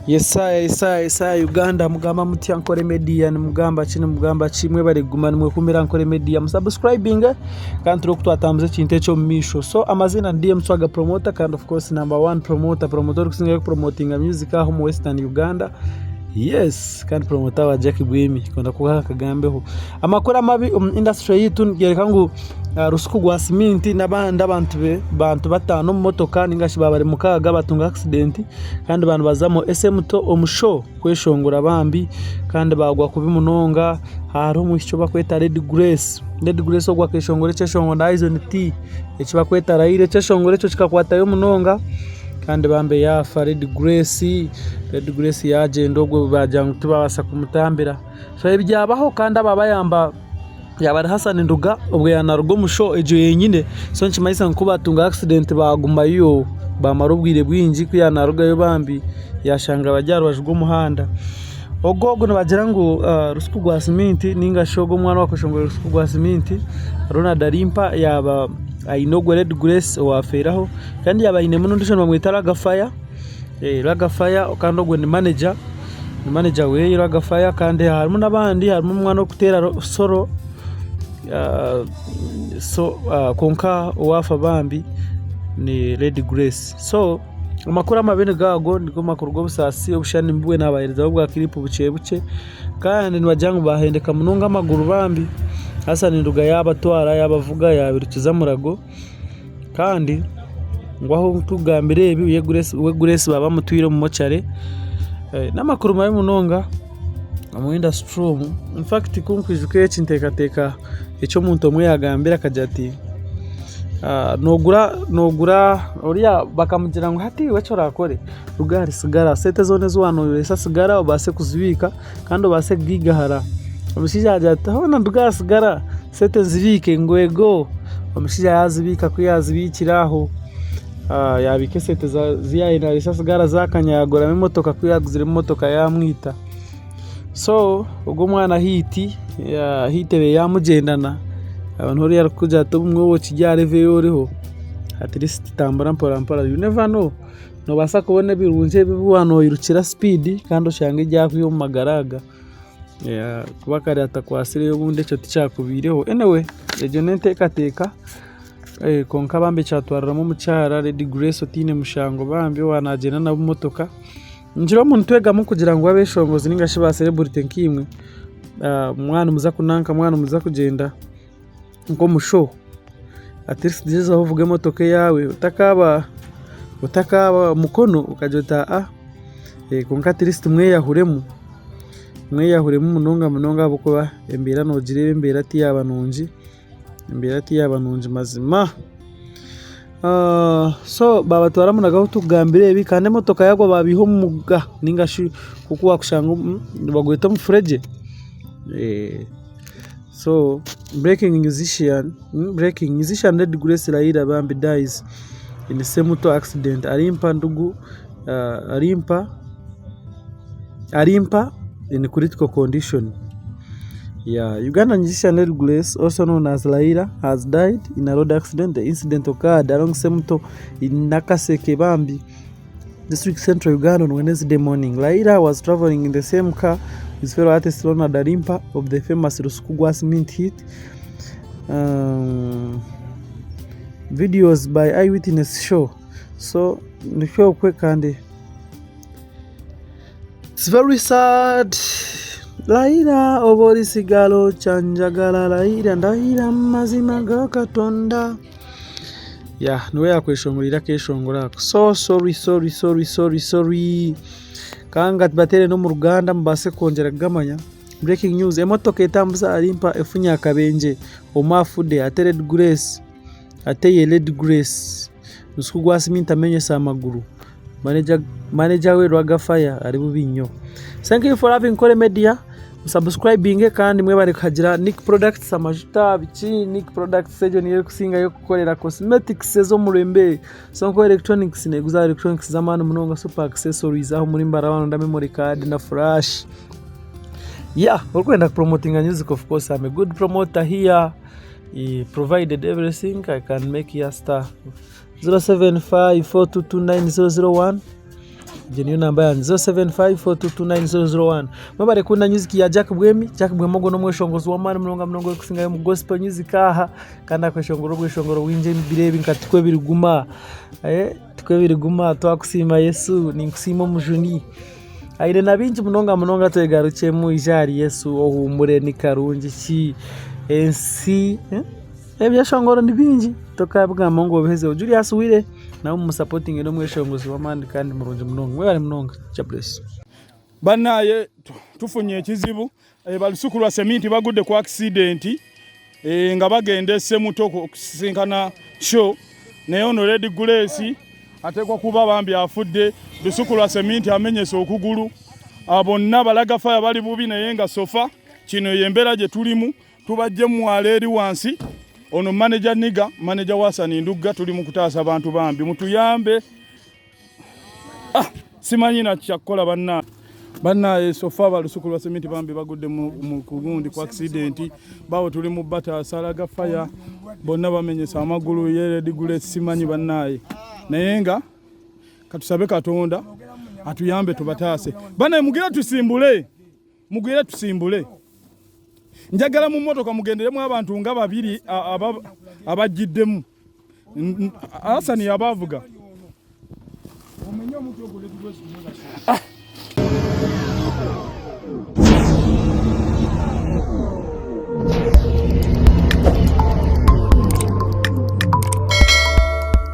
Yesaya Yesaya Yesaya Uganda mugamba mutya Nkore Media nimugamba ki nimugamba ki mwebare kuguma nimwekumira Nkore Media musubscribinge kandi turebe oku twatambuza ekintu eki omu maisho. So amaziina ni DM Swaga Promoter kandi of course number one promoter, promoter orikusingayo kupromotinga music aha omu Western Uganda. Yes kandi promoter wa Jackie Bwemi kwenda kuha akagambeho. Amakuru amabi omu industry yaitu nigereka ngu Rusuku gwa siminti n'abandi abantu bantu bataano omu motoka ninga shi baaba bari mukaaga batunga accident kandi baaba nibaza omu SMT omu show kweshongora bambi kandi baagwa kubi munonga. Hariho omwishiki ou barikweta Lady Grace, Lady Grace ogwo akeshongora ekyeshongoro na Izon T eki barikweta Raila ekyeshongoro ekyo kikakwatayo munonga kandi bambi yaafa Lady Grace, Lady Grace yaagyenda obwo baagira ngu tibabaasa kumutambira. So ebi byabaho kandi ababayamba yaaba ari Hassan Nduga obwo yaaba naaruga omu show egyo yenyine, so nikimanyisa ngu ku baatunga accident baagumayo baamara obwire bwingi ku yaaba naarugayo bambi yaashanga bari aha rubaju rw'omuhanda. Ogu ogu nibagira ngu Rusuku gwa siminti ninga shi ogu omwana owaakweshongora Rusuku gwa siminti Ronald Arimpa yaaba aine ogwo Lady Grace owaafeeraho kandi yaaba ainemu n'ondiijo nibamweta Raga Fire, Raga Fire kandi ogwo ni manager. Ni maneja weye Rwaga Fire kandi harimu n'abandi harimu omwana orikuteera solo kwonka owaafa bambi ni Lady Grace. So amakuru amabi nigo ago, nigo makuru g'obusaasi obushushani nibwo naabaheerezaho bwa kiripu bukye bukye kandi nibagira ngu baahendeka munonga amaguru bambi. Hassan Nduga yaabatwara yaabavuga yaabirukiza murago kandi ngu ahu turikugambira ebi we Grace baaba bamutwire omu mokyare. N'amakuru mabi munonga omu industry omu. In fact ku nkwijuka eki nteekateeka eki omuntu omwe yaagambire akagira ati noogura noogura oriya bakamugira ngu hati iwe eki oraakore ruga ahari sigara, sente zoona ezi waanoreesa sigara obaase kuzibiika kandi obaase kugaigahara. Omushaija yaagira ati hoona nduge aha sigara sente nzibiike? Ngu eego. Omushaija yaazibiika ku yaazibiikire aho yaabiika esente zi yaabaire naareesa sigara zaakanya yaaguramu emotoka ku yaaguziremu emotoka yaamwita. So ogwo omwana hit, hit ebaire yaamugyendana niho oriya arikugira ati obumwe waaba okiri aha level ei oriho at least tambura mpora mpora you never know. Noobaasa kubona ebirungi ebi waaba noirukira sipiidi kandi oshange byakwiha omu magara aga. Kuba kare atakwatsireyo obundi ekyo tikyakubaireho. Anyway egyo n'enteekateeka kwonka bambi kyatwariramu omukyara Lady Grace otaine mushango bambi owaaba naagyenda nabo omu motoka. Ningira omu nitwegamu kugira ngu abeshongozi ninga shi ba celebrity nkaimwe, mwaba nimuza kunanka mwaba nimuza kugyenda nk'omu show, at least gyezaho ovuge emotoka eyaawe otakaaba otakaaba mukono okagira oti aa kwonka at least mweyahuremu, mweyahuremu munonga munonga ahabw'okuba embeera noogireeba embeera tiyaaba nungi. Embeera tiyaaba nungi mazima. So baabatwara Munaga ahu turikugambira ebi kandi emotoka yaagwa baabiiha omu muga ninga shi oku waakushanga nibagweta omufuregye. So breaking musician, breaking musician Lady Grace Raila bambi dies in Semuto accident Arimpa ndugu Arimpa Arimpa in critical condition. Yeah, Ugandan musician Lady Grace, also known as Raila, has died in a road accident. The incident occurred along Semuto in Nakaseke Bambi, District Central Uganda on Wednesday morning. Raila was traveling in the same car with fellow artist Ronald Arimpa of the famous Rusuku Gwa Cement hit. Videos by Eyewitness Show. So, nikyo okwe kandi It's very sad. Raila oba orisigala okyanjagala Raila ndahira mu mazima ga Katonda. Yeah, niwe yakweshongorire akeshongoro ako. So sorry sorry sorry sorry sorry. Kanga tubateere n'omu Ruganda mubaase kwongyera kugamanya. Breaking news, emotoka etambuza Arimpa efunye akabenje omwe afude ate Lady Grace ate ye Lady Grace Rusuku gwa siminti amenyese amaguru. Manager, manager we Rwaga Fire ari bubi nnyo. Thank you for having Nkore Media. Subscribing kandi mwebare kuhagira Nick Products amajuta biki Nick Products egyo niyo erikusingayo kukorera cosmetics ez'omurembe. Sonko Electronics neguza electronics z'amaani munonga super accessories aho muri Mbarara memory card na flash. Yeah, orikwenda kupromotinga music of course I'm a good promoter here. He provided everything I can make you a star. 0754229001. Egyo niyo namba yangye 0754229001. Mwebare kukunda music ya Jack Bwemi. Jack Bwemi ogwo n'omweshongozi w'amaani munonga munonga orikusingayo omu gospel music aha kandi akweshongora obweshongoro bwingi ebiro ebi nka tikwo biriguma eh, tikwo biriguma twakusiima Yesu ninkusiima omujuni. Aine na bingi munonga munonga twegarukyemu ija ahari Yesu ohuumure ni karungi ki ensi eh? Ebyeshongoro ni bingi tokabigamba ngu obihezeho. Julius Wire nawe mumusapotinge n'omweshongozi w'amaani kandi murungi munonga. Mwebare munonga. Jah bless. Banaye tufunye ekizibu e, balusuku lwa seminti bagudde ku accident e, nga bagenda e Semuto okusisinkana show naye ono Lady Grace ateekwa kuba bambi afudde. Lusuku lwa seminti amenyese okugulu, bonna balaga fire bali bubi naye nga sofa kino y'embeera gye tulimu. Tubajje mu mwalo eri wansi. Ono manager Niga, manager wa Hassan Ndugga, tuli mu kutaasa bantu bambi mutuyambe. Ah, simanyi na kyakukola banna bannaye sofa balusuku lwa seminti bambi bagudde mu kugundi ku accident bawo tuli mu bataasa alaga fire bonna bamenyesa amagulu yeredigule simanyi bannaye naye nga katusabe Katonda atuyambe tubataase bannaye mugire tusimbule Mugwire tusimbule. Njagala mu mmotoka mugenderemu abantu nga babiri abajjiddemu. Hassan yaba avuga. Ah.